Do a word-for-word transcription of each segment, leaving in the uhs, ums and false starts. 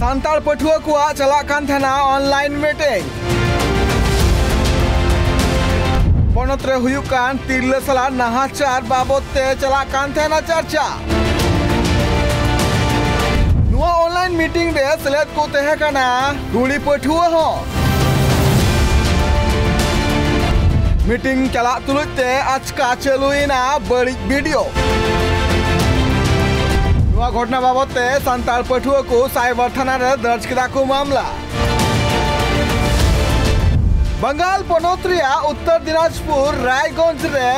ᱥᱟᱱᱛᱟᱲ ᱯᱟᱹᱴᱷᱩᱣᱟᱹ ᱠᱚᱣᱟᱜ ᱪᱟᱞᱟᱜ ᱠᱟᱱ ᱛᱟᱦᱮᱱᱟ online meeting᱾ ᱯᱚᱱᱚᱛ ᱨᱮ ᱦᱩᱭᱩᱜ ᱠᱟᱱ ᱛᱤᱨᱞᱟᱹ ᱥᱟᱞᱟᱜ ᱱᱟᱦᱟᱪᱟᱨ ᱵᱟᱵᱚᱛ ᱛᱮ ᱪᱟᱞᱟᱜ ᱠᱟᱱ ᱛᱟᱦᱮᱱᱟ ᱪᱟᱨᱪᱟ᱾ ᱱᱚᱣᱟ online meeting ᱨᱮ ᱥᱮᱞᱮᱫ ᱠᱚ ᱛᱟᱦᱮᱸ ᱠᱟᱱᱟ ᱠᱩᱲᱤ ᱯᱟᱹᱴᱷᱩᱣᱟᱹ ᱦᱚᱸ᱾ Meeting ᱪᱟᱞᱟᱜ ᱛᱩᱞᱩᱡ ᱛᱮ ᱟᱪᱠᱟ ᱪᱟᱹᱞᱩᱭᱮᱱᱟ ᱵᱟᱹᱲᱤᱡ video᱾ ᱱᱚᱣᱟ ᱜᱷᱚᱴᱚᱱᱟ ᱵᱟᱵᱚᱛ ᱛᱮ ᱥᱟᱱᱛᱟᱲ ᱯᱟᱹᱴᱷᱩᱣᱟᱹ ᱠᱚ cyber ᱛᱷᱟᱱᱟ ᱨᱮ ᱫᱚᱨᱡᱽ ᱠᱮᱫᱟ ᱠᱚ ᱢᱟᱢᱞᱟ᱾ ᱵᱟᱝᱜᱟᱞ ᱯᱚᱱᱚᱛ ᱨᱮᱭᱟᱜ ᱩᱛᱛᱚᱨ ᱫᱤᱱᱟᱡᱽᱯᱩᱨ ᱨᱟᱭᱜᱚᱸᱡᱽ ᱨᱮ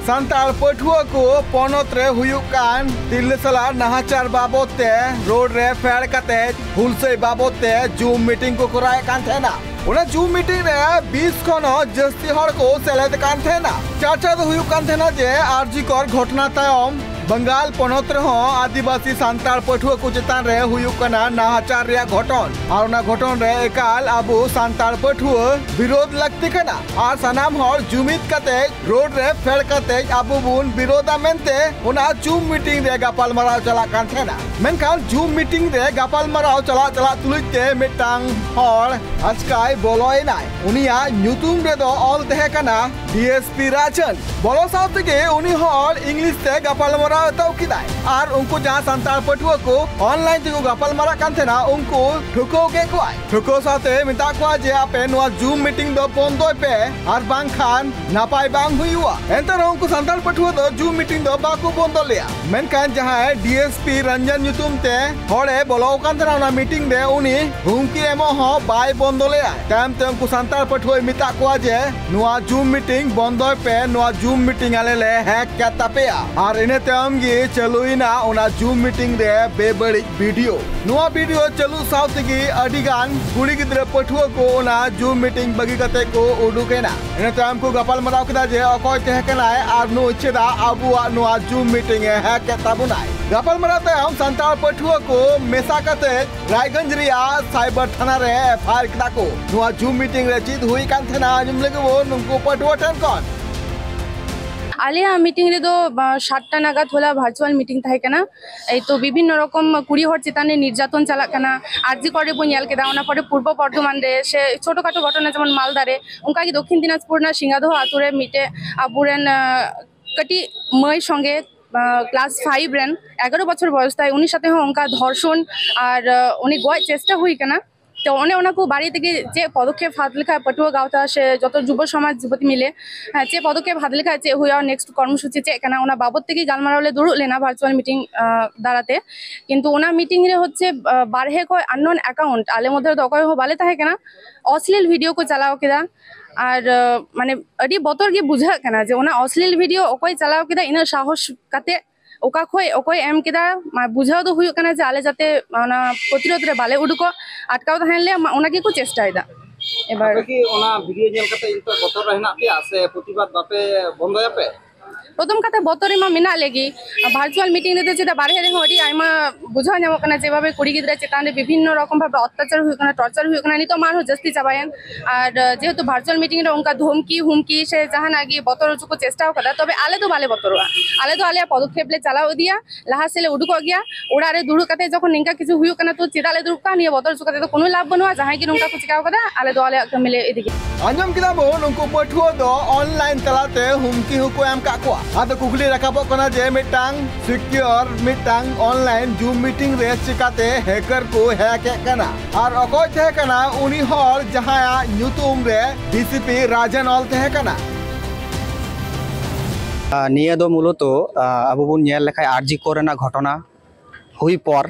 ᱥᱟᱱᱛᱟᱲ ᱯᱟᱹᱴᱷᱩᱣᱟᱹ ᱠᱚ ᱯᱚᱱᱚᱛ ᱨᱮ ᱦᱩᱭᱩᱜ ᱠᱟᱱ ᱛᱤᱨᱞᱟᱹ ᱥᱟᱞᱟᱜ ᱱᱟᱦᱟᱪᱟᱨ ᱵᱟᱵᱚᱛ ᱛᱮ road ᱨᱮ ᱯᱷᱮᱰ ᱠᱟᱛᱮ ᱦᱩᱞᱥᱟᱹᱭ ᱵᱟᱵᱚᱛ ᱛᱮ Zoom meeting ᱠᱚ ᱠᱚᱨᱟᱣᱮᱫ ᱠᱟᱱ ᱛᱟᱦᱮᱱᱟ᱾ ᱚᱱᱟ Zoom meeting ᱨᱮ ᱵᱤᱥ ᱠᱷᱚᱱ ᱦᱚᱸ ᱡᱟᱹᱥᱛᱤ ᱦᱚᱲ ᱠᱚ ᱥᱮᱞᱮᱫ ᱠᱟᱱ ᱛᱟᱦᱮᱱᱟ᱾ ᱪᱟᱨᱪᱟ ᱫᱚ ᱦᱩᱭᱩᱜ ᱠᱟᱱ ᱛᱟᱦᱮᱱᱟ ᱡᱮ ᱟᱨ ᱡᱤ ᱠᱚᱨ ᱜᱷᱚᱴᱚᱱᱟ ᱛᱟᱭᱚᱢ ᱵᱟᱝᱜᱟᱞ ᱯᱚᱱᱚᱛ ᱨᱮᱦᱚᱸ ᱟᱹᱫᱤᱵᱟᱹᱥᱤ ᱥᱟᱱᱛᱟᱲ ᱯᱟᱹᱴᱷᱩᱣᱟᱹ ᱠᱚ ᱪᱮᱛᱟᱱ ᱨᱮ ᱦᱩᱭᱩᱜ ᱠᱟᱱᱟ ᱱᱟᱦᱟᱪᱟᱨ ᱨᱮᱭᱟᱜ ᱜᱷᱚᱴᱚᱱ᱾ ᱟᱨ ᱚᱱᱟ ᱜᱷᱚᱴᱚᱱ ᱨᱮ ᱮᱠᱟᱞ ᱟᱵᱚ ᱥᱟᱱᱛᱟᱲ ᱯᱟᱹᱴᱷᱩᱣᱟᱹ ᱵᱤᱨᱳᱫᱷ ᱞᱟᱹᱠᱛᱤ ᱠᱟᱱᱟ᱾ ᱟᱨ ᱥᱟᱱᱟᱢ ᱦᱚᱲ ᱡᱩᱢᱤᱫ ᱠᱟᱛᱮ road ᱨᱮ ᱯᱷᱮᱰ ᱠᱟᱛᱮ ᱟᱵᱚ ᱵᱚᱱ ᱵᱤᱨᱳᱫᱷᱟ ᱢᱮᱱᱛᱮ ᱚᱱᱟ Zoom meeting ᱨᱮ ᱜᱟᱯᱟᱞᱢᱟᱨᱟᱣ ᱪᱟᱞᱟᱜ ᱠᱟᱱ ᱛᱟᱦᱮᱱᱟ᱾ ᱢᱮᱱᱠᱷᱟᱱ Zoom meeting ᱨᱮ ᱜᱟᱯᱟᱞᱢᱟᱨᱟᱣ ᱪᱟᱞᱟᱜ ᱪᱟᱞᱟᱜ ᱛᱩᱞᱩᱡ ᱛᱮ ᱢᱤᱫᱴᱟᱝ ᱦᱚᱲ ᱟᱪᱠᱟᱭ ᱵᱚᱞᱚᱭᱮᱱᱟᱭ᱾ ᱩᱱᱤᱭᱟᱜ ᱧᱩᱛᱩᱢ ᱨᱮᱫᱚ ᱚᱞ ᱛᱟᱦᱮᱸ ᱠᱟᱱᱟ ᱰᱤ ᱮᱥ ᱯᱤ ᱨᱟᱡᱟᱱ᱾ ᱵᱚᱞᱚ ᱥᱟᱶ ᱛᱮᱜᱮ ᱩᱱᱤ ᱦᱚᱲ English ᱛᱮ ᱜᱟᱯᱟᱞᱢᱟᱨᱟᱣ ᱮᱛᱚᱦᱚᱵ ᱠᱮᱫᱟᱭ᱾ ᱟᱨ ᱩᱱᱠᱩ ᱡᱟᱦᱟᱸ ᱥᱟᱱᱛᱟᱲ ᱯᱟᱹᱴᱷᱩᱣᱟᱹ ᱠᱚ online ᱛᱮᱠᱚ ᱜᱟᱯᱟᱞᱢᱟᱨᱟᱜ ᱠᱟᱱ ᱛᱟᱦᱮᱱᱟ, ᱩᱱᱠᱩ ᱴᱷᱩᱠᱟᱹᱣ ᱠᱮᱫ ᱠᱚᱣᱟᱭ᱾ ᱴᱷᱩᱠᱟᱹᱣ ᱥᱟᱶᱛᱮ ᱢᱮᱛᱟᱜ ᱠᱚᱣᱟ ᱡᱮ, "ᱟᱯᱮ ᱱᱚᱣᱟ Zoom meeting ᱫᱚ ᱵᱚᱱᱫᱚᱭ ᱯᱮ, ᱟᱨ ᱵᱟᱝᱠᱷᱟᱱ ᱱᱟᱯᱟᱭ ᱵᱟᱝ ᱦᱩᱭᱩᱜᱼᱟ᱾" ᱮᱱᱛᱮ ᱨᱮᱦᱚᱸ ᱩᱱᱠᱩ ᱥᱟᱱᱛᱟᱲ ᱯᱟᱹᱴᱷᱩᱣᱟᱹ ᱫᱚ Zoom meeting ᱫᱚ ᱵᱟᱠᱚ ᱵᱚᱱᱫᱚ ᱞᱮᱫᱼᱟ᱾ ᱢᱮᱱᱠᱷᱟᱱ ᱡᱟᱦᱟᱸᱭ ᱰᱤ ᱮᱥ ᱯᱤ ᱨᱚᱧᱡᱚᱱ ᱧᱩᱛᱩᱢ ᱛᱮ ᱦᱚᱲᱮ ᱵᱚᱞᱚ ᱟᱠᱟᱱ ᱛᱟᱦᱮᱱᱟ ᱚᱱᱟ meeting ᱨᱮ, ᱩᱱᱤ ᱦᱩᱢᱠᱤ ᱮᱢᱚᱜ ᱦᱚᱸ ᱵᱟᱭ ᱵᱚᱱᱫᱚ ᱞᱮᱫᱼᱟ᱾ ᱛᱟᱭᱚᱢ ᱛᱮ ᱩᱱᱠᱩ ᱥᱟᱱᱛᱟᱲ ᱯᱟᱹᱴᱷᱩᱣᱟᱹᱭ ᱢᱮᱛᱟᱜ ᱠᱚᱣᱟ ᱡᱮ, "ᱱᱚᱣᱟ Zoom meeting ᱵᱚᱱᱫᱚᱭ ᱯᱮ, ᱱᱚᱣᱟ Zoom meeting ᱟᱞᱮ ᱞᱮ hack ᱠᱮᱫ ᱛᱟᱯᱮᱭᱟ᱾" ᱟᱨ ᱤᱱᱟᱹ ᱛᱟᱭᱚᱢ ᱜᱮ ᱪᱟᱹᱞᱩᱭᱮᱱᱟ ᱚᱱᱟ Zoom meeting ᱨᱮ ᱵᱮᱵᱟᱹᱲᱤᱡ video᱾ ᱱᱚᱣᱟ video ᱪᱟᱹᱞᱩ ᱥᱟᱶ ᱛᱮᱜᱮ ᱟᱹᱰᱤ ᱜᱟᱱ ᱠᱩᱲᱤ ᱜᱤᱫᱽᱨᱟᱹ ᱯᱟᱹᱴᱷᱩᱣᱟᱹ ᱠᱚ ᱚᱱᱟ Zoom meeting ᱵᱟᱹᱜᱤ ᱠᱟᱛᱮ ᱠᱚ ᱩᱰᱩᱠ ᱮᱱᱟ᱾ ᱤᱱᱟᱹ ᱛᱟᱭᱚᱢ ᱠᱚ ᱜᱟᱯᱟᱞ ᱢᱟᱨᱟᱣ ᱠᱮᱫᱟ ᱡᱮ ᱚᱠᱚᱭ ᱛᱟᱦᱮᱸ ᱠᱟᱱᱟᱭ ᱟᱨ ᱱᱩᱭ ᱪᱮᱫᱟᱜ ᱟᱵᱚᱣᱟᱜ ᱱᱚᱣᱟ Zoom meeting ᱮ hack ᱠᱮᱫ ᱛᱟᱵᱚᱱᱟᱭ᱾ ᱜᱟᱯᱟᱞ ᱢᱟᱨᱟᱣ ᱛᱟᱭᱚᱢ ᱥᱟᱱᱛᱟᱲ ᱯᱟᱹᱴᱷᱩᱣᱟᱹ ᱠᱚ ᱢᱮᱥᱟ ᱠᱟᱛᱮ ᱨᱟᱭᱜᱚᱸᱡᱽ ᱨᱮᱭᱟᱜ cyber ᱛᱷᱟᱱᱟ ᱨᱮ ᱮᱯᱷ ᱟᱭ ᱟᱨ ᱠᱮᱫᱟ ᱠᱚ᱾ ᱱᱚᱣᱟ Zoom meeting ᱨᱮ ᱪᱮᱫ ᱦᱩᱭ ᱠᱟᱱ ᱛᱟᱦᱮᱱᱟ, ᱟᱸᱡᱚᱢ ᱞᱟᱹᱜᱤᱫ ᱵᱚᱱ ᱱᱩᱠᱩ ᱯᱟᱹᱴᱷᱩᱣᱟᱹ ᱴᱷᱮᱱ ᱠᱷᱚᱱ᱾ ᱟᱞᱮᱭᱟᱜ ᱢᱤᱴᱤᱝ ᱨᱮᱫᱚ ᱥᱟᱛᱴᱟ ᱱᱟᱜᱟᱫ ᱦᱚᱞᱟ ᱵᱷᱟᱨᱪᱩᱣᱟᱞ ᱢᱤᱴᱤᱝ ᱛᱟᱦᱮᱸ ᱠᱟᱱᱟ᱾ ᱮᱭ ᱛᱚ ᱵᱤᱵᱷᱤᱱᱱᱚ ᱨᱚᱠᱚᱢ ᱠᱩᱲᱤ ᱦᱚᱲ ᱪᱮᱛᱟᱱ ᱨᱮ ᱱᱤᱨᱡᱟᱛᱚᱱ ᱪᱟᱞᱟᱜ ᱠᱟᱱᱟ, ᱟᱨᱡᱤ ᱠᱚᱨᱮ ᱵᱚᱱ ᱧᱮᱞ ᱠᱮᱫᱟ, ᱚᱱᱟ ᱯᱚᱨᱮ ᱯᱩᱨᱵᱚ ᱵᱚᱨᱫᱷᱚᱢᱟᱱ ᱨᱮ ᱥᱮ ᱪᱷᱳᱴᱳ ᱠᱷᱟᱴᱳ ᱜᱷᱚᱴᱚᱱᱟ ᱡᱮᱢᱚᱱ ᱢᱟᱞᱫᱟ ᱨᱮ, ᱚᱱᱠᱟᱜᱮ ᱫᱚᱠᱠᱷᱤᱱ ᱫᱤᱱᱟᱡᱽᱯᱩᱨ ᱨᱮᱱᱟᱜ ᱥᱤᱝᱜᱟᱫᱚᱦ ᱟᱛᱳ ᱨᱮ ᱢᱤᱫᱴᱮᱡ ᱟᱵᱚᱨᱮᱱ ᱠᱟᱹᱴᱤᱡ ᱢᱟᱹᱭ ᱥᱚᱸᱜᱮ ᱠᱞᱟᱥ ᱯᱷᱟᱭᱤᱵᱷ ᱨᱮᱱ ᱮᱜᱟᱨᱚ ᱵᱚᱪᱷᱚᱨ ᱵᱚᱭᱚᱥ ᱛᱟᱭ, ᱩᱱᱤ ᱥᱟᱛᱮ ᱦᱚᱸ ᱚᱱᱠᱟ ᱫᱷᱚᱨᱥᱚᱱ ᱟᱨ ᱩᱱᱤ ᱜᱚᱡ ᱪᱮᱥᱴᱟ ᱦᱩᱭ ᱠᱟᱱᱟ᱾ ᱛᱚ ᱚᱱᱮ ᱚᱱᱟ ᱠᱚ ᱵᱟᱨᱮ ᱛᱮᱜᱮ ᱪᱮᱫ ᱯᱚᱫᱚᱠᱷᱮᱯ ᱦᱟᱛ ᱞᱮᱠᱷᱟᱡ ᱯᱟᱹᱴᱷᱩᱣᱟᱹ ᱜᱟᱶᱛᱟ ᱥᱮ ᱡᱚᱛᱚ ᱡᱩᱵᱚ ᱥᱚᱢᱟᱡᱽ ᱡᱩᱵᱚᱛᱤ ᱢᱤᱞᱮ ᱪᱮᱫ ᱯᱚᱫᱚᱠᱷᱮᱯ ᱦᱟᱛ ᱞᱮᱠᱷᱟᱡ ᱪᱮᱫ ᱦᱩᱭᱩᱜᱼᱟ, ᱱᱮᱠᱥᱴ ᱠᱚᱨᱢᱚᱥᱩᱪᱤ ᱪᱮᱫ ᱠᱟᱱᱟ, ᱚᱱᱟ ᱵᱟᱵᱚᱛ ᱛᱮᱜᱮ ᱜᱟᱞᱢᱟᱨᱟᱣ ᱞᱮ ᱫᱩᱲᱩᱵ ᱞᱮᱱᱟ ᱵᱷᱟᱨᱪᱩᱣᱟᱞ ᱢᱤᱴᱤᱝ ᱫᱟᱨᱟᱛᱮ᱾ ᱠᱤᱱᱛᱩ ᱚᱱᱟ ᱢᱤᱴᱤᱝ ᱨᱮ ᱦᱚᱪᱪᱷᱮ ᱵᱟᱨᱦᱮ ᱠᱷᱚᱡ ᱟᱱᱱᱳᱱ ᱮᱠᱟᱣᱩᱱᱴ, ᱟᱞᱮ ᱢᱚᱫᱽᱫᱷᱮ ᱨᱮᱫᱚ ᱚᱠᱚᱭ ᱦᱚᱸ ᱵᱟᱞᱮ ᱛᱟᱦᱮᱸ ᱠᱟᱱᱟ, ᱚᱥᱞᱤᱞ ᱵᱷᱤᱰᱤᱭᱳ ᱠᱚ ᱪᱟᱞᱟᱣ ᱠᱮᱫᱟ᱾ ᱟᱨ ᱢᱟᱱᱮ ᱟᱹᱰᱤ ᱵᱚᱛᱚᱨ ᱜᱮ ᱵᱩᱡᱷᱟᱹᱜ ᱠᱟᱱᱟ ᱡᱮ ᱚᱱᱟ ᱚᱥᱞᱤᱞ ᱵᱷᱤᱰᱤᱭᱳ ᱚᱠᱚᱭ ᱪᱟᱞᱟᱣ ᱠᱮᱫᱟ, ᱤᱱᱟᱹᱜ ᱥᱟᱦᱚᱥ ᱠᱟᱛᱮ ᱚᱠᱟ ᱠᱷᱚᱡ ᱚᱠᱚᱭ ᱮᱢ ᱠᱮᱫᱟ, ᱢᱟ ᱵᱩᱡᱷᱟᱹᱣ ᱫᱚ ᱦᱩᱭᱩᱜ ᱠᱟᱱᱟ ᱡᱮ ᱟᱞᱮ ᱡᱟᱛᱮ ᱚᱱᱟ ᱯᱨᱚᱛᱤᱨᱳᱫ ᱨᱮ ᱵᱟᱞᱮ ᱩᱰᱩᱠᱚᱜ, ᱟᱴᱠᱟᱣ ᱛᱟᱦᱮᱱ ᱞᱮ, ᱢᱟ ᱚᱱᱟ ᱜᱮᱠᱚ ᱪᱮᱥᱴᱟᱭᱮᱫᱟ᱾ ᱮᱵᱟᱨ ᱟᱯᱮ ᱠᱤ ᱚᱱᱟ ᱵᱷᱤᱰᱤᱭᱳ ᱧᱮᱞ ᱠᱟᱛᱮ ᱱᱤᱛᱚᱜ ᱵᱚᱛᱚᱨ ᱨᱮ ᱦᱮᱱᱟᱜ ᱯᱮᱭᱟ ᱥᱮ ᱯᱨᱚᱛᱤᱵᱟᱫ ᱵᱟᱯᱮ ᱵᱚᱱᱫᱚᱭᱟᱯᱮ? ᱯᱨᱚᱛᱷᱚᱢ ᱠᱟᱛᱷᱟ, ᱵᱚᱛᱚᱨ ᱨᱮᱢᱟ ᱢᱮᱱᱟᱜ ᱞᱮᱜᱮ᱾ ᱵᱷᱟᱨᱪᱩᱣᱟᱞ ᱢᱤᱴᱤᱝ ᱨᱮᱫᱚ ᱪᱮᱫᱟᱜ ᱵᱟᱨᱦᱮ ᱨᱮᱦᱚᱸ ᱟᱹᱰᱤ ᱟᱭᱢᱟ ᱵᱩᱡᱷᱟᱹᱣ ᱧᱟᱢᱚᱜ ᱠᱟᱱᱟ, ᱡᱮᱵᱷᱟᱵᱮ ᱠᱩᱲᱤ ᱜᱤᱫᱽᱨᱟᱹ ᱪᱮᱛᱟᱱ ᱨᱮ ᱵᱤᱵᱷᱤᱱᱱᱚ ᱨᱚᱠᱚᱢ ᱵᱷᱟᱵᱮ ᱚᱛᱛᱟᱪᱟᱨ ᱦᱩᱭᱩᱜ ᱠᱟᱱᱟ, ᱴᱚᱨᱪᱟᱨ ᱦᱩᱭᱩᱜ ᱠᱟᱱᱟ, ᱱᱤᱛᱚᱜ ᱢᱟ ᱟᱨᱦᱚᱸ ᱡᱟᱹᱥᱛᱤ ᱪᱟᱵᱟᱭᱮᱱ᱾ ᱟᱨ ᱡᱮᱦᱮᱛᱩ ᱵᱷᱟᱨᱪᱩᱣᱟᱞ ᱢᱤᱴᱤᱝ ᱨᱮ ᱚᱱᱠᱟ ᱫᱷᱚᱢᱠᱤ ᱦᱩᱢᱠᱤ ᱥᱮ ᱡᱟᱦᱟᱱᱟᱜ ᱜᱮ ᱵᱚᱛᱚᱨ ᱦᱚᱪᱚ ᱠᱚ ᱪᱮᱥᱴᱟ ᱟᱠᱟᱫᱟ, ᱛᱚᱵᱮ ᱟᱞᱮ ᱫᱚ ᱵᱟᱞᱮ ᱵᱚᱛᱚᱨᱚᱜᱼᱟ᱾ ᱟᱞᱮ ᱫᱚ ᱟᱞᱮᱭᱟᱜ ᱯᱚᱫᱚᱠᱷᱮᱯ ᱞᱮ ᱪᱟᱞᱟᱣ ᱤᱫᱤᱭᱟ, ᱞᱟᱦᱟ ᱥᱮᱫ ᱞᱮ ᱩᱰᱩᱠᱚᱜ ᱜᱮᱭᱟ᱾ ᱚᱲᱟᱜ ᱨᱮ ᱫᱩᱲᱩᱵ ᱠᱟᱛᱮ ᱡᱚᱠᱷᱚᱱ ᱱᱤᱝᱠᱟ ᱠᱤᱪᱷᱩ ᱦᱩᱭᱩᱜ ᱠᱟᱱᱟ, ᱛᱚ ᱪᱮᱫᱟᱜ ᱞᱮ ᱫᱩᱲᱩᱵ ᱠᱟᱱᱟ? ᱱᱤᱭᱟᱹ ᱵᱚᱛᱚᱨ ᱦᱚᱪᱚ ᱠᱟᱛᱮ ᱫᱚ ᱠᱳᱱᱳ ᱞᱟᱵᱷ ᱵᱟᱹᱱᱩᱜᱼᱟ᱾ ᱡᱟᱦᱟᱸᱭ ᱜᱮ ᱱᱚᱝᱠᱟ ᱠᱚ ᱪᱤᱠᱟᱹᱣ ᱠᱟᱫᱟ, ᱟᱞᱮ ᱫᱚ ᱟᱞᱮᱭᱟᱜ ᱠᱟᱹᱢᱤ ᱞᱮ ᱤᱫᱤ ᱜᱮᱭᱟ᱾ ᱟᱸᱡᱚᱢ ᱠᱮᱫᱟ ᱵᱚᱱ, ᱩᱱᱠᱩ ᱯᱟᱹᱴᱷᱩᱣᱟᱹ ᱫᱚ ᱚᱱᱞᱟᱭᱤᱱ ᱛᱟᱞᱟᱛᱮ ᱦᱩᱢᱠᱤ ᱦᱚᱸᱠᱚ ᱮᱢ ᱠᱟᱜ ᱠᱚᱣᱟ᱾ ᱟᱫᱚ ᱠᱩᱠᱞᱤ ᱨᱟᱠᱟᱵᱚᱜ ᱠᱟᱱᱟ ᱡᱮ ᱢᱤᱫᱴᱟᱝ ᱥᱤᱠᱤᱭᱚᱨ ᱢᱤᱫᱴᱟᱝ ᱚᱱᱞᱟᱭᱤᱱ ᱡᱩᱢ ᱢᱤᱴᱤᱝ ᱨᱮ ᱪᱤᱠᱟᱛᱮ ᱦᱮᱠᱟᱨ ᱠᱚ ᱦᱮᱠ ᱮᱫ ᱠᱟᱱᱟ, ᱟᱨ ᱚᱠᱚᱭ ᱛᱟᱦᱮᱸ ᱠᱟᱱᱟ ᱩᱱᱤ ᱦᱚᱲ ᱡᱟᱦᱟᱸᱭᱟᱜ ᱧᱩᱛᱩᱢ ᱨᱮ ᱰᱤᱥᱤᱯᱤ ᱨᱟᱡᱮᱱ ᱚᱞ ᱛᱟᱦᱮᱸ ᱠᱟᱱᱟ? ᱟᱨ ᱱᱤᱭᱟᱹ ᱫᱚ ᱢᱩᱞᱚᱛᱚ, ᱟ, ᱟᱵᱚ ᱵᱚᱱ ᱧᱮᱞ ᱞᱮᱠᱷᱟᱡ ᱟᱨ ᱡᱤ ᱠᱚᱨ ᱨᱮᱱᱟᱜ ᱜᱷᱚᱴᱚᱱᱟ ᱦᱩᱭ ᱯᱚᱨ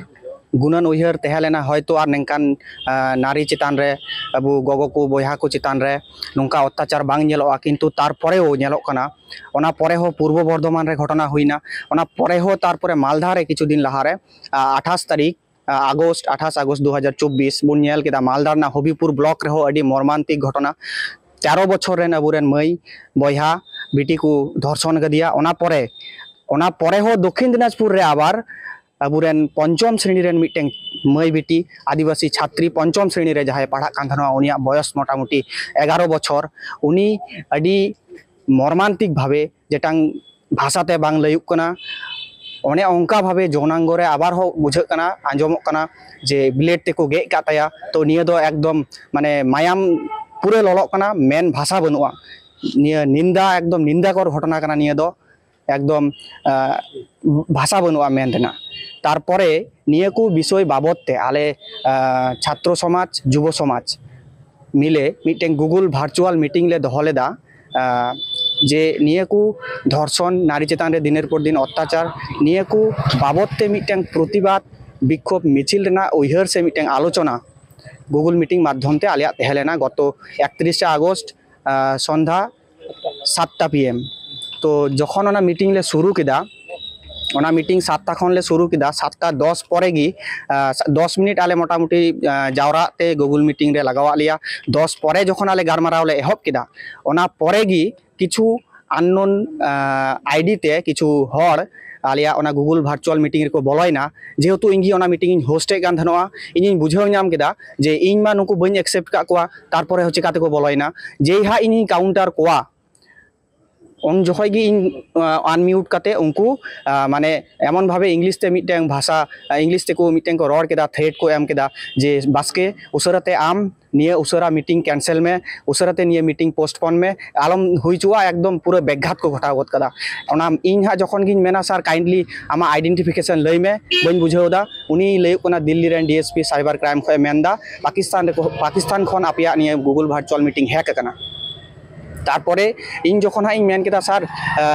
ᱜᱩᱱᱟᱹᱱ ᱩᱭᱦᱟᱹᱨ ᱛᱟᱦᱮᱸ ᱞᱮᱱᱟ, ᱦᱚᱭᱛᱳ ᱟᱨ ᱱᱤᱝᱠᱟᱱ, ᱟ, ᱱᱟᱨᱤ ᱪᱮᱛᱟᱱ ᱨᱮ, ᱟᱵᱚ ᱜᱚᱜᱚ ᱠᱚ, ᱵᱚᱭᱦᱟ ᱠᱚ ᱪᱮᱛᱟᱱ ᱨᱮ ᱱᱚᱝᱠᱟ ᱚᱛᱛᱟᱪᱟᱨ ᱵᱟᱝ ᱧᱮᱞᱚᱜᱼᱟ, ᱠᱤᱱᱛᱩ ᱛᱟᱨᱯᱚᱨᱮ ᱦᱚᱸ ᱧᱮᱞᱚᱜ ᱠᱟᱱᱟ᱾ ᱚᱱᱟ ᱯᱚᱨᱮ ᱦᱚᱸ ᱯᱩᱨᱵᱚ ᱵᱚᱨᱫᱷᱚᱢᱟᱱ ᱨᱮ ᱜᱷᱚᱴᱚᱱᱟ ᱦᱩᱭᱱᱟ, ᱚᱱᱟ ᱯᱚᱨᱮ ᱦᱚᱸ ᱛᱟᱨᱯᱚᱨᱮ ᱢᱟᱞᱫᱟ ᱨᱮ ᱠᱤᱪᱷᱩ ᱫᱤᱱ ᱞᱟᱦᱟᱨᱮ, ᱟ, ᱟᱴᱷᱟᱥ ᱛᱟᱹᱨᱤᱠᱷ, ᱟ, ᱟᱜᱚᱥᱴ, ᱟᱴᱷᱟᱥ ᱟᱜᱚᱥᱴ ᱫᱩ ᱦᱟᱡᱟᱨ ᱪᱚᱵᱵᱤᱥ ᱵᱚᱱ ᱧᱮᱞ ᱠᱮᱫᱟ, ᱢᱟᱞᱫᱟ ᱨᱮᱱᱟᱜ ᱦᱚᱵᱤᱯᱩᱨ ᱵᱞᱚᱠ ᱨᱮᱦᱚᱸ ᱟᱹᱰᱤ ᱢᱚᱨᱢᱟᱱᱛᱤᱠ ᱜᱷᱚᱴᱚᱱᱟ᱾ ᱛᱮᱨᱚ ᱵᱚᱪᱷᱚᱨ ᱨᱮᱱ ᱟᱵᱚᱨᱮᱱ ᱢᱟᱹᱭ ᱵᱚᱭᱦᱟ ᱵᱤᱴᱤ ᱠᱚ ᱫᱷᱚᱨᱥᱚᱱ ᱠᱟᱫᱮᱭᱟ᱾ ᱚᱱᱟ ᱯᱚᱨᱮ, ᱚᱱᱟ ᱯᱚᱨᱮ ᱦᱚᱸ ᱫᱚᱠᱠᱷᱤᱱ ᱫᱤᱱᱟᱡᱽᱯᱩᱨ ᱨᱮ ᱟᱵᱟᱨ ᱟᱵᱚᱨᱮᱱ ᱯᱚᱧᱪᱚᱢ ᱥᱨᱮᱱᱤ ᱨᱮᱱ ᱢᱤᱫᱴᱮᱱ ᱢᱟᱹᱭ ᱵᱤᱴᱤ, ᱟᱹᱫᱤᱵᱟᱹᱥᱤ ᱪᱷᱟᱛᱨᱤ, ᱯᱚᱧᱪᱚᱢ ᱥᱨᱮᱱᱤ ᱨᱮ ᱡᱟᱦᱟᱸᱭ ᱯᱟᱲᱦᱟᱜ ᱠᱟᱱ ᱛᱟᱦᱮᱱᱟ, ᱩᱱᱤᱭᱟᱜ ᱵᱚᱭᱚᱥ ᱢᱚᱴᱟᱢᱩᱴᱤ ᱮᱜᱟᱨᱚ ᱵᱚᱪᱷᱚᱨ, ᱩᱱᱤ ᱟᱹᱰᱤ ᱢᱚᱨᱢᱟᱱᱛᱤᱠ ᱵᱷᱟᱵᱮ ᱡᱮᱴᱟᱝ ᱵᱷᱟᱥᱟᱛᱮ ᱵᱟᱝ ᱞᱟᱹᱭᱩᱜ ᱠᱟᱱᱟ᱾ ᱚᱱᱮ ᱚᱱᱠᱟ ᱵᱷᱟᱵᱮ ᱡᱚᱱᱟᱝᱜᱚ ᱨᱮ ᱟᱵᱟᱨ ᱦᱚᱸ ᱵᱩᱡᱷᱟᱹᱜ ᱠᱟᱱᱟ, ᱟᱸᱡᱚᱢᱚᱜ ᱠᱟᱱᱟ ᱡᱮ ᱵᱞᱮᱰ ᱛᱮᱠᱚ ᱜᱮᱫ ᱠᱟᱜ ᱛᱟᱭᱟ᱾ ᱛᱚ ᱱᱤᱭᱟᱹ ᱫᱚ ᱮᱠᱫᱚᱢ ᱢᱟᱱᱮ ᱢᱟᱭᱟᱢ ᱯᱩᱨᱟᱹ ᱞᱚᱞᱚᱜ ᱠᱟᱱᱟ, ᱢᱮᱱ ᱵᱷᱟᱥᱟ ᱵᱟᱹᱱᱩᱜᱼᱟ᱾ ᱱᱤᱭᱟᱹ ᱱᱤᱱᱫᱟ, ᱮᱠᱫᱚᱢ ᱱᱤᱱᱫᱟᱠᱚᱨ ᱜᱷᱚᱴᱚᱱᱟ ᱠᱟᱱᱟ ᱱᱤᱭᱟᱹ ᱫᱚ᱾ ᱮᱠᱫᱚᱢ ᱟᱸ, ᱵᱷᱟᱥᱟ ᱵᱟᱹᱱᱩᱜᱼᱟ ᱢᱮᱱ ᱨᱮᱱᱟᱜ᱾ ᱛᱟᱨᱯᱚᱨᱮ ᱱᱤᱭᱟᱹ ᱠᱚ ᱵᱤᱥᱚᱭ ᱵᱟᱵᱚᱫ ᱛᱮ ᱟᱞᱮ ᱟᱸ, ᱪᱷᱟᱛᱨᱚ ᱥᱚᱢᱟᱡᱽ, ᱡᱩᱵᱚ ᱥᱚᱢᱟᱡᱽ ᱢᱤᱞᱮ ᱢᱤᱫᱴᱮᱱ Google virtual meeting ᱞᱮ ᱫᱚᱦᱚ ᱞᱮᱫᱟ᱾ ᱟᱸ, ᱡᱮ ᱱᱤᱭᱟᱹ ᱠᱚ ᱫᱷᱚᱨᱥᱚᱱ, ᱱᱟᱨᱤ ᱪᱮᱛᱟᱱ ᱨᱮ ᱫᱤᱱᱮᱨ ᱯᱚᱨ ᱫᱤᱱ ᱚᱛᱛᱟᱪᱟᱨ, ᱱᱤᱭᱟᱹ ᱠᱚ ᱵᱟᱵᱚᱫ ᱛᱮ ᱢᱤᱫᱴᱮᱱ ᱯᱨᱚᱛᱤᱵᱟᱫ ᱵᱤᱠᱠᱷᱳᱵ ᱢᱤᱪᱷᱤᱞ ᱨᱮᱱᱟᱜ ᱩᱭᱦᱟᱹᱨ ᱥᱮ ᱢᱤᱫᱴᱮᱱ ᱟᱞᱳᱪᱚᱱᱟ Google meeting ᱢᱟᱫᱽᱫᱷᱚᱢ ᱛᱮ ᱟᱞᱮᱭᱟᱜ ᱛᱟᱦᱮᱸ ᱞᱮᱱᱟ ᱜᱚᱛᱚ ᱮᱠᱛᱨᱤᱥᱮ ᱟᱜᱚᱥᱴ, ᱟᱸ, ᱥᱚᱱᱫᱷᱟ ᱥᱟᱛᱴᱟ ᱯᱤ ᱮᱢ᱾ ᱛᱚ ᱡᱚᱠᱷᱚᱱ ᱚᱱᱟ ᱢᱤᱴᱤᱝ ᱞᱮ ᱥᱩᱨᱩ ᱠᱮᱫᱟ, ᱚᱱᱟ ᱢᱤᱴᱤᱝ ᱥᱟᱛᱴᱟ ᱠᱷᱚᱱ ᱞᱮ ᱥᱩᱨᱩ ᱠᱮᱫᱟ, ᱥᱟᱛᱴᱟ ᱫᱚᱥ ᱯᱚᱨᱮ ᱜᱮ, ᱟᱸ, ᱫᱚᱥ ᱢᱤᱱᱤᱴ ᱟᱞᱮ ᱢᱚᱴᱟᱢᱩᱴᱤ, ᱟᱸ, ᱡᱟᱣᱨᱟᱜ ᱛᱮ Google meeting ᱨᱮ ᱞᱟᱜᱟᱣᱟᱜ ᱞᱮᱭᱟ᱾ ᱫᱚᱥ ᱯᱚᱨᱮ ᱡᱚᱠᱷᱚᱱ ᱟᱞᱮ ᱜᱟᱞᱢᱟᱨᱟᱣ ᱞᱮ ᱮᱦᱚᱵ ᱠᱮᱫᱟ, ᱚᱱᱟ ᱯᱚᱨᱮ ᱜᱮ ᱠᱤᱪᱷᱩ unknown, ᱟᱸ, ᱟᱭᱰᱤ ᱛᱮ ᱠᱤᱪᱷᱩ ᱦᱚᱲ ᱟᱞᱮᱭᱟᱜ ᱚᱱᱟ Google virtual meeting ᱨᱮᱠᱚ ᱵᱚᱞᱚᱭᱮᱱᱟ᱾ ᱡᱮᱦᱮᱛᱩ ᱤᱧ ᱜᱮ ᱚᱱᱟ ᱢᱤᱴᱤᱝ ᱤᱧ ᱦᱳᱥᱴ ᱮᱫ ᱠᱟᱱ ᱛᱟᱦᱮᱱᱚᱜᱼᱟ, ᱤᱧᱤᱧ ᱵᱩᱡᱷᱟᱹᱣ ᱧᱟᱢ ᱠᱮᱫᱟ ᱡᱮ ᱤᱧ ᱢᱟ ᱱᱩᱠᱩ ᱵᱟᱹᱧ ᱮᱠᱥᱮᱯᱴ ᱠᱟᱜ ᱠᱚᱣᱟ, ᱛᱟᱨᱯᱚᱨᱮ ᱦᱚᱸ ᱪᱮᱠᱟ ᱛᱮᱠᱚ ᱵᱚᱞᱚᱭᱮᱱᱟ? ᱡᱮᱭ ᱦᱟᱸᱜ ᱤᱧᱤᱧ ᱠᱟᱣᱩᱱᱴᱟᱨ ᱠᱚᱣᱟ, ᱩᱱ ᱡᱚᱠᱷᱚᱡ ᱜᱮ ᱤᱧ, ᱟᱸ, ᱟᱱᱢᱤᱭᱩᱴ ᱠᱟᱛᱮ ᱩᱱᱠᱩ, ᱟᱸ, ᱢᱟᱱᱮ ᱮᱢᱚᱱ ᱵᱷᱟᱵᱮ ᱤᱝᱞᱤᱥ ᱛᱮ ᱢᱤᱫᱴᱮᱱ ᱵᱷᱟᱥᱟ, ᱟᱸ, ᱤᱝᱞᱤᱥ ᱛᱮᱠᱚ ᱢᱤᱫᱴᱮᱱ ᱠᱚ ᱨᱚᱲ ᱠᱮᱫᱟ, ᱛᱷᱨᱮᱴ ᱠᱚ ᱮᱢ ᱠᱮᱫᱟ ᱡᱮ, "ᱵᱟᱥᱠᱮ, ᱩᱥᱟᱹᱨᱟ ᱛᱮ ᱟᱢ ᱱᱤᱭᱟᱹ ᱩᱥᱟᱹᱨᱟ ᱢᱤᱴᱤᱝ ᱠᱮᱱᱥᱮᱞ ᱢᱮ, ᱩᱥᱟᱹᱨᱟ ᱛᱮ ᱱᱤᱭᱟᱹ ᱢᱤᱴᱤᱝ ᱯᱳᱥᱴᱯᱳᱱ ᱢᱮ, ᱟᱞᱚᱢ ᱦᱩᱭ ᱦᱚᱪᱚᱣᱟᱜᱼᱟ", ᱮᱠᱫᱚᱢ ᱯᱩᱨᱟᱹ ᱵᱮᱜᱷᱟᱛ ᱠᱚ ᱜᱷᱚᱴᱟᱣ ᱜᱚᱫ ᱠᱟᱫᱟ᱾ ᱚᱱᱟ ᱤᱧ ᱦᱟᱸᱜ ᱡᱚᱠᱷᱚᱱ ᱜᱤᱧ ᱢᱮᱱᱟ, "ᱥᱟᱨ, ᱠᱟᱭᱤᱱᱰᱞᱤ ᱟᱢᱟᱜ ᱟᱭᱰᱮᱱᱴᱤᱯᱷᱤᱠᱮᱥᱚᱱ ᱞᱟᱹᱭ ᱢᱮ, ᱵᱟᱹᱧ ᱵᱩᱡᱷᱟᱹᱣ ᱮᱫᱟ", ᱩᱱᱤ ᱞᱟᱹᱭᱚᱜ ᱠᱟᱱᱟ ᱫᱤᱞᱞᱤ ᱨᱮᱱ D S P cyber crime ᱠᱷᱚᱱ ᱮ ᱢᱮᱱᱫᱟ, "ᱯᱟᱠᱤᱥᱛᱟᱱ ᱨᱮᱠᱚ, ᱯᱟᱠᱤᱥᱛᱟᱱ ᱠᱷᱚᱱ ᱟᱯᱮᱭᱟᱜ ᱱᱤᱭᱟᱹ Google virtual meeting hack ᱟᱠᱟᱱᱟ᱾" ᱛᱟᱨᱯᱚᱨᱮ ᱤᱧ ᱡᱚᱠᱷᱚᱱ ᱦᱟᱸᱜ ᱤᱧ ᱢᱮᱱ ᱠᱮᱫᱟ, "ᱥᱟᱨ,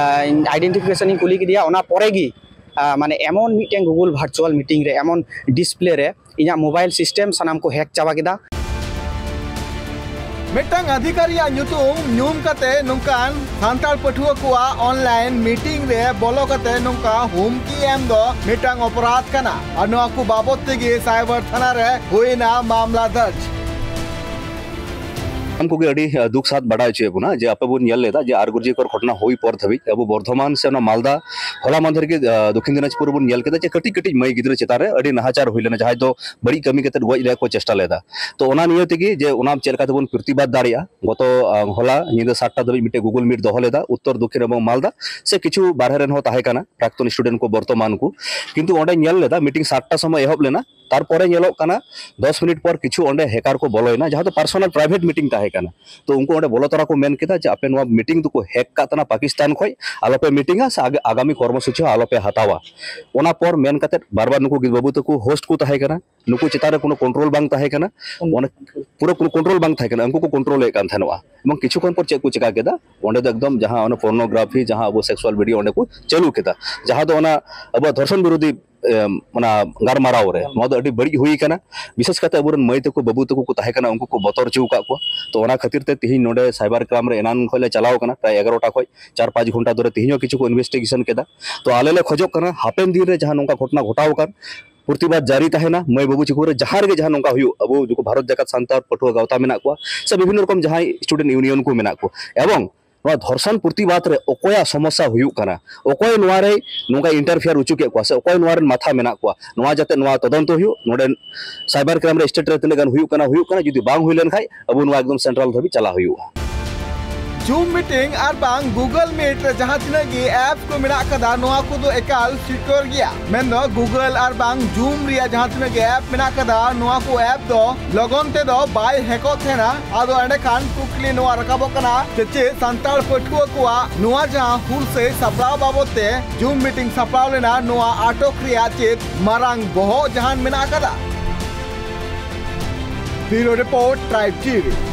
ᱟᱭᱰᱮᱱᱴᱤᱯᱷᱤᱠᱮᱥᱚᱱ ᱤᱧ ᱠᱩᱞᱤ ᱠᱮᱫᱮᱭᱟ", ᱚᱱᱟ ᱯᱚᱨᱮ ᱜᱮ, ᱟᱸ, ᱢᱟᱱᱮ ᱮᱢᱚᱱ ᱢᱤᱫᱴᱮᱱ Google virtual meeting ᱨᱮ, ᱮᱢᱚᱱ ᱰᱤᱥᱯᱞᱮ ᱨᱮ ᱤᱧᱟᱹᱜ ᱢᱳᱵᱟᱭᱤᱞ ᱥᱤᱥᱴᱮᱢ ᱥᱟᱱᱟᱢ ᱠᱚ ᱦᱮᱠ ᱪᱟᱵᱟ ᱠᱮᱫᱟ᱾ ᱢᱤᱫᱴᱟᱝ ᱚᱫᱷᱤᱠᱟᱨᱤᱭᱟᱜ ᱧᱩᱛᱩᱢ ᱧᱩᱢ ᱠᱟᱛᱮ ᱱᱚᱝᱠᱟᱱ ᱥᱟᱱᱛᱟᱲ ᱯᱟᱹᱴᱷᱩᱣᱟᱹ ᱠᱚᱣᱟᱜ ᱚᱱᱞᱟᱭᱤᱱ ᱢᱤᱴᱤᱝ ᱨᱮ ᱵᱚᱞᱚ ᱠᱟᱛᱮ ᱱᱚᱝᱠᱟ ᱦᱩᱢᱠᱤ ᱮᱢ ᱫᱚ ᱢᱤᱫᱴᱟᱝ ᱚᱯᱨᱟᱫᱷ ᱠᱟᱱᱟ ᱟᱨ ᱱᱚᱣᱟ ᱠᱚ ᱵᱟᱵᱚᱛ ᱛᱮᱜᱮ ᱥᱟᱭᱵᱟᱨ ᱛᱷᱟᱱᱟ ᱨᱮ ᱦᱩᱭᱱᱟ ᱢᱟᱢᱞᱟ ᱫᱟᱨᱡᱽ᱾ ᱥᱟᱱᱟᱢ ᱠᱚᱜᱮ ᱟᱹᱰᱤ, ᱟᱸ, ᱫᱩᱠ ᱥᱟᱛ ᱵᱟᱰᱟᱭ ᱦᱚᱪᱚᱭᱮᱫ ᱵᱚᱱᱟ ᱡᱮ ᱟᱯᱮ ᱵᱚᱱ ᱧᱮᱞ ᱞᱮᱫᱟ ᱡᱮ ᱟᱨ ᱟᱨᱡᱤ ᱠᱚᱨ ᱜᱷᱚᱴᱚᱱᱟ ᱦᱩᱭ ᱯᱚᱨ ᱫᱷᱟᱹᱵᱤᱡ ᱟᱵᱚ ᱵᱚᱨᱫᱷᱚᱢᱟᱱ ᱥᱮ ᱚᱱᱟ ᱢᱟᱞᱫᱟ ᱦᱚᱞᱟ ᱢᱟᱫᱷᱮᱨ ᱜᱮ ᱫᱚᱠᱷᱤᱱ ᱫᱤᱱᱟᱡᱽᱯᱩᱨ ᱵᱚᱱ ᱧᱮᱞ ᱠᱮᱫᱟ ᱡᱮ ᱠᱟᱹᱴᱤᱡ ᱠᱟᱹᱴᱤᱡ ᱢᱟᱹᱭ ᱜᱤᱫᱽᱨᱟᱹ ᱪᱮᱛᱟᱱ ᱨᱮ ᱟᱹᱰᱤ ᱱᱟᱦᱟᱪᱟᱨ ᱦᱩᱭ ᱞᱮᱱᱟ, ᱡᱟᱦᱟᱸᱭ ᱫᱚ ᱵᱟᱹᱲᱤᱡ ᱠᱟᱹᱢᱤ ᱠᱟᱛᱮ ᱜᱚᱡ ᱨᱮᱭᱟᱜ ᱠᱚ ᱪᱮᱥᱴᱟ ᱞᱮᱫᱟ᱾ ᱛᱚ ᱚᱱᱟ ᱱᱤᱭᱮ ᱛᱮᱜᱮ ᱡᱮ ᱚᱱᱟ ᱪᱮᱫ ᱞᱮᱠᱟ ᱛᱮᱵᱚᱱ ᱯᱨᱚᱛᱤᱵᱟᱫ ᱫᱟᱲᱮᱭᱟᱜᱼᱟ, ᱜᱚᱛᱚ ᱦᱚᱞᱟ ᱧᱤᱫᱟᱹ ᱥᱟᱛᱴᱟ ᱫᱷᱟᱹᱵᱤᱡ ᱢᱤᱫᱴᱮᱡ ᱜᱩᱜᱩᱞ ᱢᱤᱴ ᱫᱚᱦᱚ ᱞᱮᱫᱟ ᱩᱛᱛᱚᱨ ᱫᱚᱠᱷᱤᱱ ᱮᱵᱚᱝ ᱢᱟᱞᱫᱟ, ᱥᱮ ᱠᱤᱪᱷᱩ ᱵᱟᱨᱦᱮ ᱨᱮᱱ ᱦᱚᱸ ᱛᱟᱦᱮᱸ ᱠᱟᱱᱟ, ᱯᱨᱟᱠᱛᱚᱱ ᱥᱴᱩᱰᱮᱱᱴ ᱠᱚ ᱵᱚᱨᱛᱚᱢᱟᱱ ᱠᱚ᱾ ᱠᱤᱱᱛᱩ ᱚᱸᱰᱮ ᱧᱮᱞ ᱞᱮᱫᱟ ᱢᱤᱴᱤᱝ ᱥᱟᱛᱴᱟ ᱥᱚᱢᱚᱭ ᱮᱦᱚᱵ ᱞᱮᱱᱟ, ᱛᱟᱨᱯᱚᱨᱮ ᱧᱮᱞᱚᱜ ᱠᱟᱱᱟ ᱫᱚᱥ ᱢᱤᱱᱤᱴ ᱯᱚᱨ ᱠᱤᱪᱷᱩ ᱚᱸᱰᱮ ᱦᱮᱠᱟᱨ ᱠᱚ ᱵᱚᱞᱚᱭᱮᱱᱟ, ᱡᱟᱦᱟᱸ ᱫᱚ ᱯᱟᱨᱥᱚᱱᱟᱞ ᱯᱨᱟᱭᱵᱷᱮᱴ ᱢᱤᱴᱤᱝ ᱛᱟᱦᱮᱸ ᱠᱟᱱᱟ᱾ ᱛᱚ ᱩᱱᱠᱩ ᱚᱸᱰᱮ ᱵᱚᱞᱚ ᱛᱚᱨᱟ ᱠᱚ ᱢᱮᱱ ᱠᱮᱫᱟ ᱡᱮ ᱟᱯᱮ ᱱᱚᱣᱟ ᱢᱤᱴᱤᱝ ᱫᱚᱠᱚ ᱦᱮᱠ ᱠᱟᱜ ᱛᱟᱦᱮᱱᱟ ᱯᱟᱠᱤᱥᱛᱟᱱ ᱠᱷᱚᱱ, ᱟᱞᱚᱯᱮ ᱢᱤᱴᱤᱝᱟ ᱥᱮ ᱟᱜ- ᱟᱜᱟᱢᱤ ᱠᱚᱨᱢᱚᱥᱩᱪᱤ ᱦᱚᱸ ᱟᱞᱚᱯᱮ ᱦᱟᱛᱟᱣᱟ᱾ ᱚᱱᱟ ᱯᱚᱨ ᱢᱮᱱ ᱠᱟᱛᱮ ᱵᱟᱨ ᱵᱟᱨ ᱱᱩᱠᱩ ᱵᱟᱹᱵᱩ ᱛᱟᱠᱚ ᱦᱳᱥᱴ ᱠᱚ ᱛᱟᱦᱮᱸ ᱠᱟᱱᱟ, ᱱᱩᱠᱩ ᱪᱮᱛᱟᱱ ᱨᱮ ᱠᱳᱱᱳ ᱠᱚᱱᱴᱨᱳᱞ ᱵᱟᱝ ᱛᱟᱦᱮᱸ ᱠᱟᱱᱟ᱾ ᱚᱱᱟ ᱯᱩᱨᱟᱹ ᱠᱳᱱᱳ ᱠᱚᱱᱴᱨᱳᱞ ᱵᱟᱝ ᱛᱟᱦᱮᱸ ᱠᱟᱱᱟ, ᱩᱱᱠᱩ ᱠᱚ ᱠᱚᱱᱴᱨᱳᱞ ᱮᱫ ᱠᱟᱱ ᱛᱟᱦᱮᱱᱚᱜᱼᱟ᱾ ᱮᱵᱚᱝ ᱠᱤᱪᱷᱩ ᱠᱷᱚᱱ ᱯᱚᱨ ᱪᱮᱫ ᱠᱚ ᱪᱮᱠᱟ ᱠᱮᱫᱟ, ᱚᱸᱰᱮ ᱫᱚ ᱮᱠᱫᱚᱢ ᱡᱟᱦᱟᱸ ᱚᱱᱟ ᱯᱚᱨᱱᱳᱜᱨᱟᱯᱷᱤ, ᱡᱟᱦᱟᱸ ᱟᱵᱚ ᱥᱮᱠᱥᱩᱣᱟᱞ ᱵᱷᱤᱰᱤᱭᱳ ᱚᱸᱰᱮ ᱠᱚ ᱪᱟᱹᱞᱩ ᱠᱮᱫᱟ, ᱡᱟᱦᱟᱸ ᱫᱚ ᱚᱱᱟ ᱟᱵᱚᱣᱟᱜ ᱫᱷᱚᱨᱥᱚᱱ ᱵᱤᱨᱳᱫᱷᱤ ᱮᱢ, ᱚᱱᱟ ᱜᱟᱞᱢᱟᱨᱟᱣ ᱨᱮ ᱱᱚᱣᱟ ᱫᱚ ᱟᱹᱰᱤ ᱵᱟᱹᱲᱤᱡ ᱦᱩᱭ ᱠᱟᱱᱟ᱾ ᱵᱤᱥᱮᱥ ᱠᱟᱛᱮ ᱟᱵᱚᱨᱮᱱ ᱢᱟᱹᱭ ᱛᱟᱠᱚ ᱵᱟᱹᱵᱩ ᱛᱟᱠᱚ ᱠᱚ ᱛᱟᱦᱮᱸ ᱠᱟᱱᱟ, ᱩᱱᱠᱩ ᱠᱚ ᱵᱚᱛᱚᱨ ᱦᱚᱪᱚ ᱟᱠᱟᱫ ᱠᱚᱣᱟ᱾ ᱛᱚ ᱚᱱᱟ ᱠᱷᱟᱹᱛᱤᱨ ᱛᱮ ᱛᱤᱦᱤᱧ ᱱᱚᱰᱮ ᱥᱟᱭᱵᱟᱨ ᱠᱨᱟᱭᱤᱢ ᱨᱮ ᱮᱱᱟᱱ ᱠᱷᱚᱱ ᱞᱮ ᱪᱟᱞᱟᱣ ᱠᱟᱱᱟ, ᱯᱨᱟᱭ ᱮᱜᱟᱨᱚᱴᱟ ᱠᱷᱚᱱ ᱪᱟᱨ ᱯᱟᱸᱪ ᱜᱷᱚᱱᱴᱟ ᱫᱷᱚᱨᱮ ᱛᱤᱦᱤᱧ ᱦᱚᱸ ᱠᱤᱪᱷᱩ ᱠᱚ ᱤᱱᱵᱷᱮᱥᱴᱤᱜᱮᱥᱚᱱ ᱠᱮᱫᱟ᱾ ᱛᱚ ᱟᱞᱮ ᱞᱮ ᱠᱷᱚᱡᱚᱜ ᱠᱟᱱᱟ ᱦᱟᱯᱮᱱ ᱫᱤᱱ ᱨᱮ ᱡᱟᱦᱟᱸ ᱱᱚᱝᱠᱟ ᱜᱷᱚᱴᱚᱱᱟ ᱜᱷᱚᱴᱟᱣ ᱟᱠᱟᱱ, ᱯᱨᱚᱛᱤᱵᱟᱫ ᱡᱟᱹᱨᱤ ᱛᱟᱦᱮᱱᱟ, ᱢᱟᱹᱭ ᱵᱟᱹᱵᱩ ᱪᱤᱠᱟᱹ ᱨᱮ ᱡᱟᱦᱟᱸ ᱨᱮᱜᱮ ᱡᱟᱦᱟᱸ ᱱᱚᱝᱠᱟ ᱦᱩᱭᱩᱜ, ᱟᱵᱚ ᱡᱩᱫᱤ ᱵᱷᱟᱨᱚᱛ ᱡᱟᱠᱟᱛ ᱥᱟᱱᱛᱟᱲ ᱯᱟᱹᱴᱷᱩᱣᱟᱹ ᱜᱟᱶᱛᱟ ᱢᱮᱱᱟᱜ ᱠᱚᱣᱟ ᱥᱮ ᱵᱤᱵᱷᱤᱱᱱᱚ ᱨᱚᱠᱚᱢ ᱡᱟᱦᱟᱸᱭ ᱥᱴᱩᱰᱮᱱᱴ ᱤᱭᱩᱱᱤᱭᱚᱱ ᱠᱚ ᱢᱮᱱᱟᱜ ᱠᱚ, ᱮᱵᱚᱝ ᱱᱚᱣᱟ ᱫᱷᱚᱨᱥᱚᱱ ᱯᱨᱚᱛᱤᱵᱟᱫ ᱨᱮ ᱚᱠᱚᱭᱟᱜ ᱥᱚᱢᱚᱥᱥᱟ ᱦᱩᱭᱩᱜ ᱠᱟᱱᱟ, ᱚᱠᱚᱭ ᱱᱚᱣᱟ ᱨᱮ ᱱᱚᱝᱠᱟ ᱤᱱᱴᱟᱨᱯᱷᱤᱭᱟᱨ ᱦᱚᱪᱚ ᱠᱮᱫ ᱠᱚᱣᱟ ᱥᱮ ᱚᱠᱚᱭ ᱱᱚᱣᱟ ᱨᱮᱱ ᱢᱟᱛᱷᱟ ᱢᱮᱱᱟᱜ ᱠᱚᱣᱟ, ᱱᱚᱣᱟ ᱡᱟᱛᱮ ᱱᱚᱣᱟ ᱛᱚᱫᱚᱱᱛᱚ ᱦᱩᱭᱩᱜ᱾ ᱱᱚᱰᱮ ᱥᱟᱭᱵᱟᱨ ᱠᱨᱟᱭᱤᱢ ᱨᱮ ᱥᱴᱮᱴ ᱨᱮ ᱛᱤᱱᱟᱹᱜ ᱜᱟᱱ ᱦᱩᱭᱩᱜ ᱠᱟᱱᱟ, ᱦᱩᱭᱩᱜ ᱠᱟᱱᱟ, ᱡᱩᱫᱤ ᱵᱟᱝ ᱦᱩᱭ ᱞᱮᱱ ᱠᱷᱟᱡ ᱟᱵᱚ ᱱᱚᱣᱟ ᱮᱠᱫᱚᱢ ᱥᱮᱱᱴᱨᱟᱞ ᱫᱷᱟᱹᱵᱤᱡ ᱪᱟᱞᱟᱣ ᱦᱩᱭᱩᱜᱼᱟ᱾ ᱡᱩᱢ ᱢᱤᱴᱤᱝ ᱟᱨ ᱵᱟᱝ ᱜᱩᱜᱚᱞ ᱢᱤᱴ ᱨᱮ ᱡᱟᱦᱟᱸ ᱛᱤᱱᱟᱹᱜ ᱜᱮ ᱮᱯᱥ ᱠᱚ ᱢᱮᱱᱟᱜ ᱠᱟᱫᱟ, ᱱᱚᱣᱟ ᱠᱚᱫᱚ ᱮᱠᱟᱞ ᱥᱤᱠᱤᱭᱳᱨ ᱜᱮᱭᱟ᱾ ᱢᱮᱱᱫᱚ ᱜᱩᱜᱚᱞ ᱟᱨ ᱵᱟᱝ ᱡᱩᱢ ᱨᱮᱭᱟᱜ ᱡᱟᱦᱟᱸ ᱛᱤᱱᱟᱹᱜ ᱜᱮ ᱮᱯ ᱢᱮᱱᱟᱜ ᱠᱟᱫᱟ, ᱱᱚᱣᱟ ᱠᱚ ᱮᱯ ᱫᱚ ᱞᱚᱜᱚᱱ ᱛᱮᱫᱚ ᱵᱟᱭ ᱦᱮᱠᱚᱜ ᱛᱟᱦᱮᱱᱟ᱾ ᱟᱫᱚ ᱮᱸᱰᱮᱠᱷᱟᱱ ᱠᱩᱠᱞᱤ ᱱᱚᱣᱟ ᱨᱟᱠᱟᱵᱚᱜ ᱠᱟᱱᱟ ᱡᱮ ᱪᱮᱫ ᱥᱟᱱᱛᱟᱲ ᱯᱟᱹᱴᱷᱩᱣᱟᱹ ᱠᱚᱣᱟᱜ ᱱᱚᱣᱟ ᱡᱟᱦᱟᱸ ᱦᱩᱞᱥᱟᱹᱭ ᱥᱟᱯᱲᱟᱣ ᱵᱟᱵᱚᱛ ᱛᱮ ᱡᱩᱢ ᱢᱤᱴᱤᱝ ᱥᱟᱯᱲᱟᱣ ᱞᱮᱱᱟ, ᱱᱚᱣᱟ ᱟᱴᱚᱠ ᱨᱮᱭᱟᱜ ᱪᱮᱫ ᱢᱟᱨᱟᱝ ᱵᱚᱦᱚᱜ ᱡᱟᱦᱟᱱ ᱢᱮᱱᱟᱜ ᱟᱠᱟᱫᱟ? ᱵᱤᱭᱩᱨᱳ ᱨᱤᱯᱳᱨᱴ, ᱴᱨᱟᱭᱤᱵᱽ ᱴᱤᱵᱷᱤ᱾